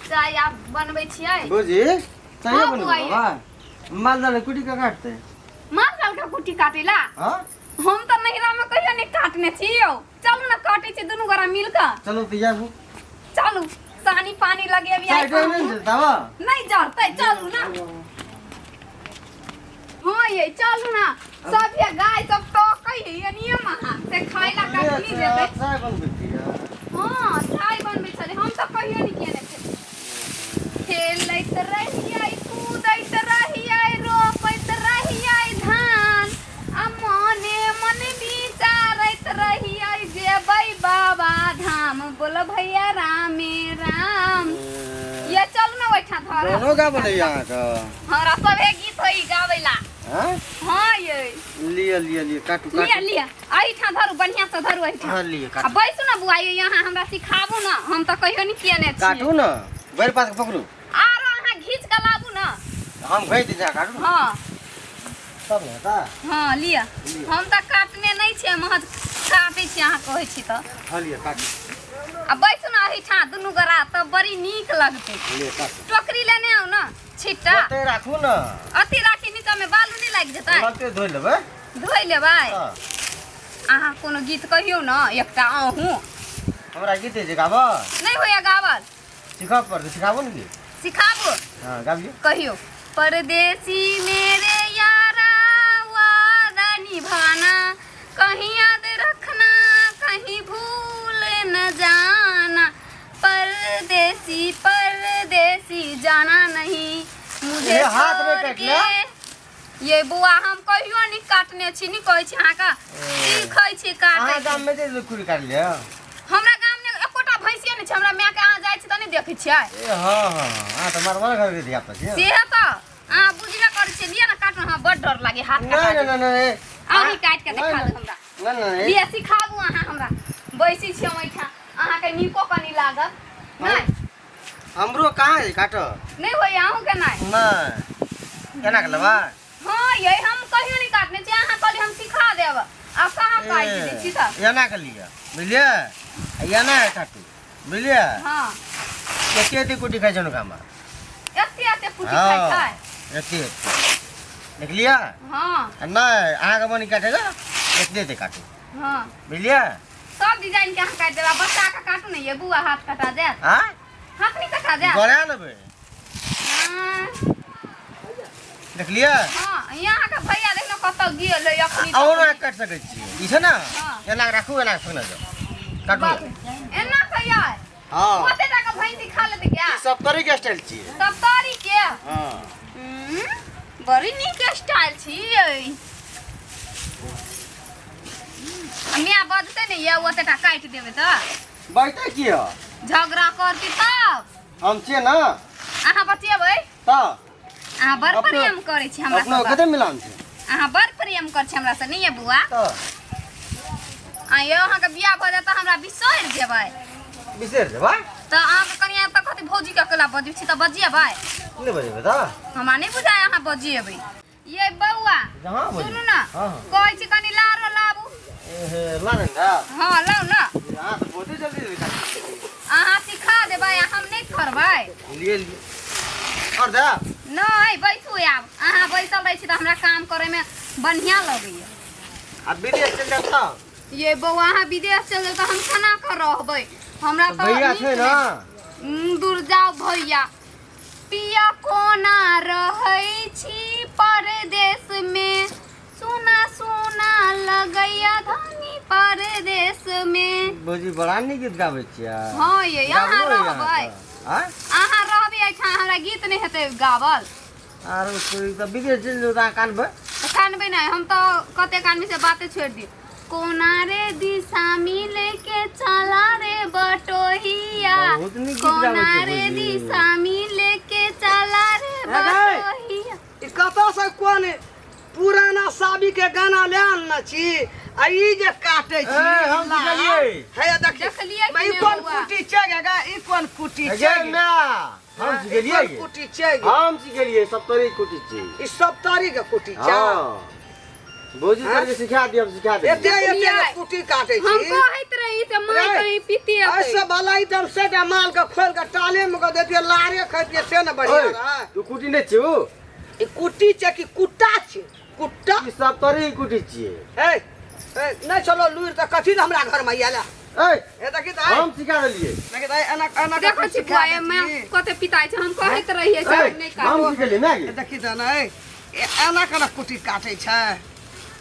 चाय आब बनबै छियै। बुझी चाय हाँ, बनबै बुआ ये। बाबा मालजाल कुटी के काटते। माल जाल के कुट्टी काटेला? हाँ। हम तऽ नैहरा में कहियो नहीं काटने छी यौ। चलू ना काटे छी दुनू गोरा मिल के। चलो तो जाबू। चलू सानी पानी लगेबी चाय आइ। डर नहीं जलता बा? नहीं जरतै, चलू ना। हाँ ये चलू ना, सब ये गाय सब टोकै है ये नियम अहाँ से खाइ ला कखनी देतै। चाय बनबै छियै? हाँ चाय बनबै छलै, हम तऽ कहियो नहि केने छलियै। खेलैत रहियै, कूदैत रहियै, रोपैत रहियै धान, आ मने मन विचारैत रहियै जेबै बाबा धाम, बोल भैया रामे राम। ये चलू ना ओहिठाम धर। गानो गाबल है अहाँके? हमरा सभे गीत होई गाबैला। हाँ? हाँ ये। लिअ लिअ लिअ, काटू लिअ काटू। लिअ, एहिठाम धरू, बढ़िआँ से धरू एहिठाम। हाँ लिअ आ काटू। बैसू ना बुआ, ये यहाँ हमरा सिखाबू ना, हम तऽ कहियो नहि केने छी। काटू ना, भरि पास के पकड़ू। आरो अहाँ घीच के लाबू ना। हम घीच दै छी, अहाँ काटू ना। हाँ। तब ने हेतै? हाँ लिअ, हम तऽ काटने नहि छियै, महज काटै छी अहाँ कहै छी तऽ। हाँ लिअ काटू। आ बैसू ना एहिठाम दुनू गोरा तऽ बड़ी नीक लगतै। लिअ काटू। टोकरी लेने आउ ना, छिट्टा। ओतै राखू ना। अथी राखी नीचा में बालू नहि लागि जेतै? ओते धोइ लेबै। धोइ लेबै? हाँ। अहाँ कोनो गीत कहियौ ने एकटा अहूँ। हमरा गीत जे गाबऽ? नहि होइए गावल। सिखऽ पड़तै, सिखाबू ने की? सिखाबू। हाँ गाबियौ। कहियौ। परदेसी मेरे यारा वादा निभाना, कहीं याद रखना कहीं भूल न जाना, परदेसी परदेसी जाना नहीं मुझे ये हाथ में छोड़ काटला? के। ये बुआ हम कहियो नहीं काटने छी, नहीं कहै छी अहाँके सीखै छी अहाँ काटै। गाम में जे कुड़ी काटि लिअ? हमरा गाम में एकोटा भैंसिए नहीं छै। हमरा माय के अहाँ जाइ छी तऽ नहीं देखै छियै? ए हाँ हाँ अहाँ तऽ मरबल घर के धिया पुता छियै। से तऽ अहाँ बुझबे करै छियै। लिअ ने काटू, हमरा बड डर लागे हाथ नहीं कटा नहीं नहीं नहीं। अहीं काटि के देखा दू हमरा। नहीं नहीं। लिअ सिखाबू अहाँ हमरा, बैसी छी हम एहिठाम, अहाँके नीको कनि लागत। नहीं हमरो कहाँ है काटो? नहीं होइए अहूँके? नहीं नहीं, केना के लेबै? हाँ ये हम कहियो नहीं काटने छी, अहाँ कहली हम सिखा देब, आब कहाँ काटि दै छी तऽ। एना के लिअ बुझलियै, एना के काटू बुझलियै। हाँ। एते एते कुटी खाइ छै हुनकामे। एते एते कुटी खाइ छै? एते एते देखलियै? हाँ। आ नहि अहाँके मन काटेगा एते एते काटू। हाँ। बुझलियै? सब डिजाइन के अहाँ काटि देब। आ बच्चा के काटू ने ये बुआ, हाथ कटा जायत। हाँ? हाथ नहीं कटा जायत? गड़ा लेबै। हाँ। देखलियै? हाँ, यहाँ के भैया देखनो कतऽ गेल है अखनी तक। अहुँ काटि सकै छियै ई छै ने। हाँ। एना के राखू, एना के फेकने जाउ, काटू। बाप रे, एना कहिया? हाँ। ओते टा के भैंसी खा लेतै क्या? ई सब तरीके के स्टाइल छियै। सब तरीके? हाँ। बड़ी नीक स्टाइल छियै। आ माय बजतै ने ये ओते टा काटि देबै तऽ? बजतै किया? झगड़ा करती तब। हम छियै ने। अहाँ बचेबै? तऽ अहाँ बड़ अपनो- प्रेम करै छी हमरा अपनो से। कते मिलान छै। अहाँ बड़ प्रेम करै छी हमरा से नहीं ये बुआ? तऽ आ ये अहाँके बियाह भऽ जायत तऽ हमरा बिसरि जेबै? बिसरि जेबै? तऽ अहाँके कनिया तऽ कहती भौजी के अकेला बजै छी तऽ बजिएबै? नहि बजेबै तऽ? हमरा नहि बुझाय अहाँ बजिएबै। ये बौआ हाँ, बौआ। सुनू ना, हाँ, हाँ। कहै छी कनि लारो लाबू। एहे, ला ने ना। हाँ लाउ ना। अहाँ तऽ बहुते जल्दी जल्दी काटि दै छियै। अहाँ सिखा देबै आ हम नहि करबै। लिए लिए और दे। नहि बैसू, आब अहाँ बैसल रहै छी तऽ हमरा काम करैमे बढ़िआँ लगैया। आ विदेश चलि जायब तऽ? ये बौआ अहाँ विदेश चलि जायब तऽ हम केना कऽ रहबै? हमरा तऽ भैया नीक छै ना। नहि। दूर जाउ भैया। पिया कोना रहै छी परदेश में, सुना सुना लगैया धनी परदेश में। भौजी बड़ा नीक गीत गाबै छियै। हाँ ये अहाँ गाबलो होइए रहबै। अहाँके? आँय? अहाँ रहबै एहिठाम हमरा गीत नहि हेतै गावल। आरो कोई तऽ विदेश चलि जाउ तऽ अहाँ कानबै? तऽ कानबै नहि हम, तऽ कतेक आदमी से बाते छोड़ि दी। कोना रे दिशा मिले के चला रे बटोहिया, बहुत नीक गीत गाबै कोना छै रे भौजी। दिशा मिले के चला रे हे गै। बटोहिया। ई कतऽ से कोन पुराना साबी के गाना ले आनने छी आ ई जे काटे छी? ए, हम बुझलियै। हे देखी। देखलियै कि ई नहि कोन बौआ? कुटी छै गे गे? ई कोन कुटी हे छै गे गे? माय, हम ई सिखेलियै कोन गे। कुटी छै गे? हम सिखेलियै, सब तोरे कुटी छी। ई सब तरी के कुटी छै? हाँ भौजी, हाँ? करके सिखा दियो, हम सिखा देब। एते एते देखलियै। कुटी काटे हम छी कहैत रही से माय रे, कहीं पीती ऐसे भला ई से माल के खोल के टाले में के देतियै लारे खैतियै से ने बढ़िया ओए, रहै। तू कुटी नहि छियौ। ई कुट्टी छै कि कुट्टा छै? कुट्टा। ई सब तोरे कुटी छियै। ए ए नहि चलो लुरि तऽ कथी लए हमरा घरमे आयल? ए ए देखी तऽ हम सिखा देलियै। देखी तऽ एना एना देखै छी बुआ, एमे कते पिताइ छै, हम कहैत रहियै से ए, नहि हम काटू। सिखेलियै ने गे? देखी तऽ ने एना केना कुट्टी काटै छै।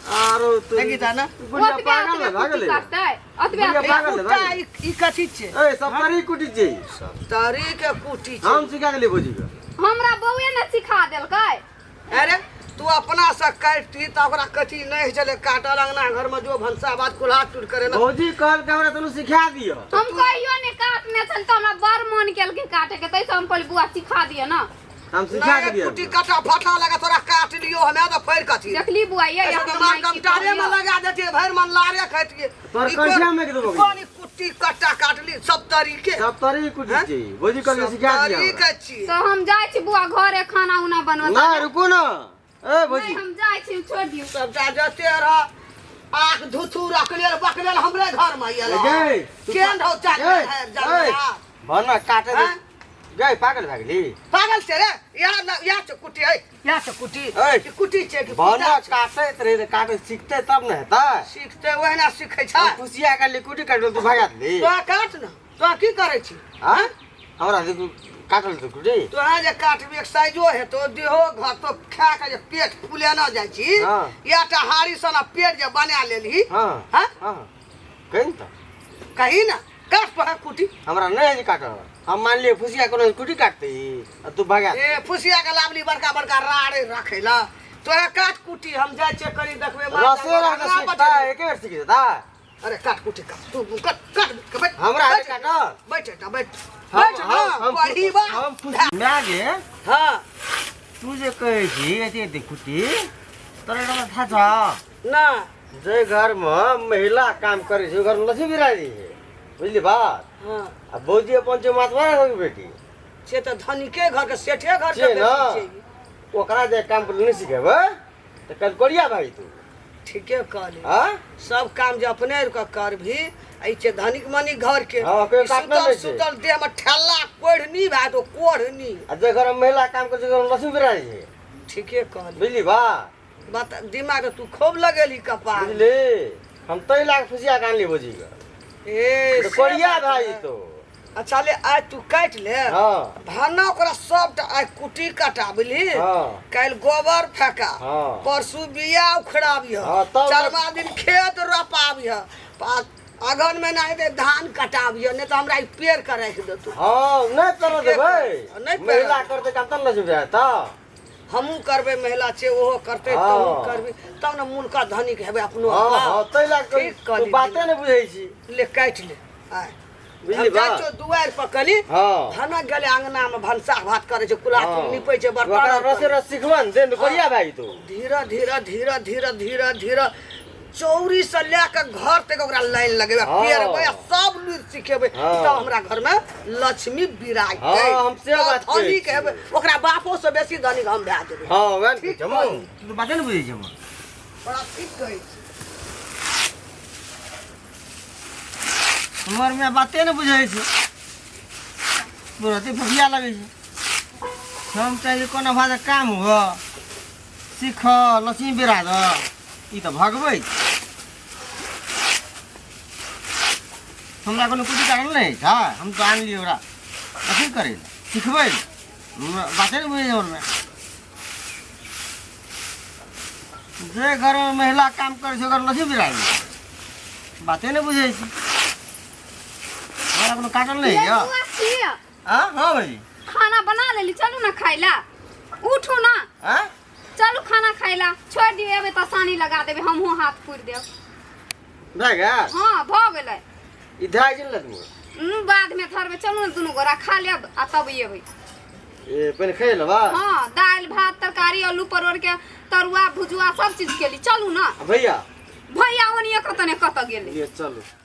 आरो तू देखी तऽ ने। बुढ़िया ओतबे पागल ओतबे भए कुट्टी गेलै। काटतै, ओतबे बुढ़िया ओतबे। पागल कुट्टा भए गेलै। ई कथी छै? ए सब तरी कुटी छियै। तरी के कुट्टी छै। हम सिखा देलियै भौजी के। हमरा बौए ने सिखा देलकै। अरे तू अपना से काटती तऽ ओकरा कथी नहि छलै काटल? अंगना घर में जो भनसा भात कुल्हा टूट करे ना। भौजी कहल के हमरा तनु सिखा दियो। हम कहियो नहि काटने छल तऽ हमरा बड़ मन केलकै काटे के, ताहिसँ हम कहली बुआ सिखा दिअ ने। हम सिखा नहीं दियो। कुट्टी कटा फटा लगा तोरा काट लियो हमे तऽ फड़ कथी। देखली बुआ, ये ऐसे यहाँ तऽ के मार माय की कमटारे में कहलियौ। लगा देतियै, भरि मन लारे खैतियै। तोहर ई कंठिया में के देबो। कोन ई कुट्टी कट्टा काटली सब तरीके? सब तरी कुटी हैं? छियै। भौजी कहल के सब सिखा दियो। तरीके छी। तऽ हम जाइ छी बुआ घरे, खाना उना बनबऽ। ना रुकू ना ए भौजी। नहि, हम जाइ छी, छोड़ि दियौ। सबटा जते रह आँख धुथू रखले बकले हमरे घर में आयल। गई तू केहन रहो चाट गई, जानवर? गई, भन काटे दे। हैं? गई पागल भए गेली? पागल छै रे। यहाँ यहाँ छै कुटी है, यहाँ छै कुटी। ऐ। ई कुटी छै कि भन कुटा छै? काटैत रहे तऽ काटे सीखते तब ने हेतै। सीखते ओहिना सीखै छै। हम खुशिया काटली कुटी काटल तू भगा देली। तोरा काट ने, तोरा की करै छी? आँ हमरा देखू काटल तऽ कुटी। तोरा जे काटबी एक साइजो हेतो, देहो घटतो, खा के जे पेट फुलेना जाइ छी। हाँ। एकटा हारी सना पेट जे बना लेलही। हाँ। हाँ? हाँ कही ने तऽ। कही ने, काट तोरा कुटी। हमरा नहि होइ छै काटल। हम मान लियै फुसिया कोनो कुटी काटतै आ तू भगा। ए फुसिया के लाबली बड़का बड़का राड़े रखै ला। तोरा काट कुटी, हम जाइ छियै कनी देखबै माल रसे जानवर रह के अंगना सीखता बचेबै। एके बेर सीख जेता। अरे काट कुटी काट, तू काट काट के बैठ। हमरा बैठ। काटल। बैठ एकटा बैठ। हम बैठ ना हम पढ़ी बा। हम फुस माय गे। हाँ। तू जे कहै छी एते एते कुटी तोरा एउटा थाहा छ? ना। जे घरमे महिला काम करै छै ओहि घरमे लक्ष्मी बिराजै छै, बुझली बात? हाँ। आ भौजी अपन छै मातवर घरके बेटी। से तऽ धनिके घर के सेठे घर के छै बेटी ने? छै ई। ओकरा जे काम करै नहि सिखेबै तऽ काल्हि कोरिया भाई तू। ठीके कहली। हाँ। सब काम जे अपने के करभी आ ई छै धनिक मनिक घर के। हाँ, कोई ई काटना सुतल नहि छै। सुतल देह में ठेला कोढ़नी भए तो कोढ़नी। आ जे घरमे महिला काम करै छै ओहि घरमे लक्ष्मी बिराजै छै। ठीके कहली। बुझली बात? बात दिमाग तू खूब लगेली कपार। बुझली हम तै लाख फुसिया के आनली भौजी के। ए तऽ से कोरिया बात भाई है। तो। अच्छा ले आइ तू काटि ले। हाँ। भाना ओकरा सबटा आइ कुटी कटा बुझली। हाँ। काल्हि गोबर फेका। हाँ। परसू बिया उखड़ाबिह। हाँ, तब चरमा दिन खेत रोपाबिह, अगहन महीना हेतै धान कटाबिह, नहि तऽ हमरा ई पेड़ के राखि देतौ। हाँ नहि पेड़ ठीके देबै। कहै। नहि पेड़ महिला देबै। करतै काम तब ने सुविधा हेतौ। हमहूँ करबै, महिला छै ओहो करतै। हाँ। तहूँ करबी तब ने मुलका धनिक हेबै अपनो। हाँ हाँ तै लए ठीक तू कहली। बाते नहि बुझै छी। ले काटि ले आइ। बुझली हम जाइ बात? छियौ दुआरि पर कनी। हाँ। धनक गेलै अंगना में भनसा भात करै छै, कुल्हा हाँ। नीपै छै, बर्तन ओकरा आर रसे रस सिखबऽ ने दे ने कोरिया भाई तू। धीरे धीरे धीरे धीरे धीरे धीरे चौरी से लए के घर तक ओकरा लाइन लगेबै। हाँ। पेरबै आ सब लुरि सिखेबै। हाँ। तब हमरा घर में लक्ष्मी बिराजतै। हाँ, हम से तब बात कहै धनिक छी। हेबै, ओकरा बापो से बेसी धनिक हम भए जेबै। हाँ वएह ने ठीक कहै छी कहली। तू तऽ बाते नहि बुझै छी हमर। बड़ा ठीक कहै छी। हमर माय बाते नहि बुझै छै, तुरते फुफिया लगै छै। हम चाहै छी कोना भाषा काम हुअ सीख लक्ष्मी बिराज, ई तऽ भगबै छै। हमरा कोनो कुटी काटल नहि छै, हम तऽ आनलियै ओकरा अथी करै लए सिखबै लए। हमरा बाते नहि बुझै छै हमर माय। जे घरमे महिला काम करै छै ओकर लक्ष्मी बिराज छै, बाते नहि बुझै छी। हमरा कोनो काटल नहि ये यऽ। बौआ छियै। हाँ हाँ भाई। खाना बना लेली, चलू ना खाइ ला, उठू ना। हाँ। चलू खाना खाइ ला, छोड़ि दियौ, एबै तऽ सानी लगा देबै, हमहूँ हाथ पुरि देब। भए गेल? हाँ भऽ गेलै। ई धए गेल ने तुम? बादमे धरबै, चलू ने दुनू गोरा खा लेब आ तब एबै। ए पहिने खाइ लेबा। हाँ, दालि भात तरकारी आलू परोड़ के तरुआ भुजुआ सब चीज केली, चलू ना। आ भैया? भैया ओनिये कतऽ ने कतऽ गेलै। ये चलू।